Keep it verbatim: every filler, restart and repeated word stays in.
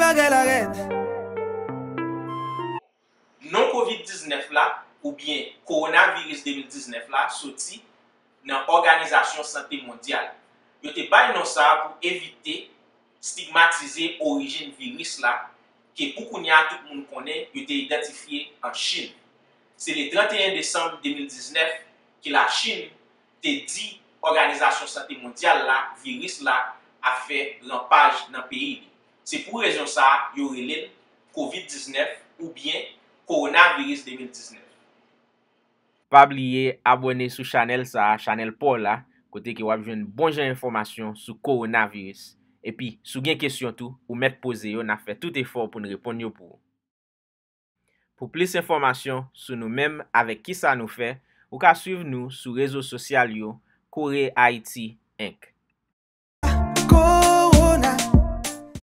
Lagè, lagè. Non kovid diznèf la, oubyen kowonaviris de mil diznèf la, soti nan Òganizasyon Sante Mondyal. Yo te bay non sa a pou evite stigmatize orijin viris la, ke pou kounye a tout moun konnen yo te idantifye an Chin. Se le trannteyen desanm de mil diznèf ke Lachin te di Òganizasyon Sante Mondyal la viris la ap fè ranpaj nan peyi li. Se pou rezon sa a yo rele l kovid diznèf oubyen kowonaviris de mil diznèf. Pa bliye abòne sou chanèl sa a, chanèl pa w la, kote ke w ap jwenn bon jan enfòmasyon sou kowonaviris. Epi, si w gen kesyon tou, ou mèt poze yo, n ap fè tout efò pou n reponn yo pou ou. Pou plis enfòmasyon sou nou menm avèk kisa nou fè, ou ka swiv nou sou rezo sosyal yo Kore Ayiti Enk.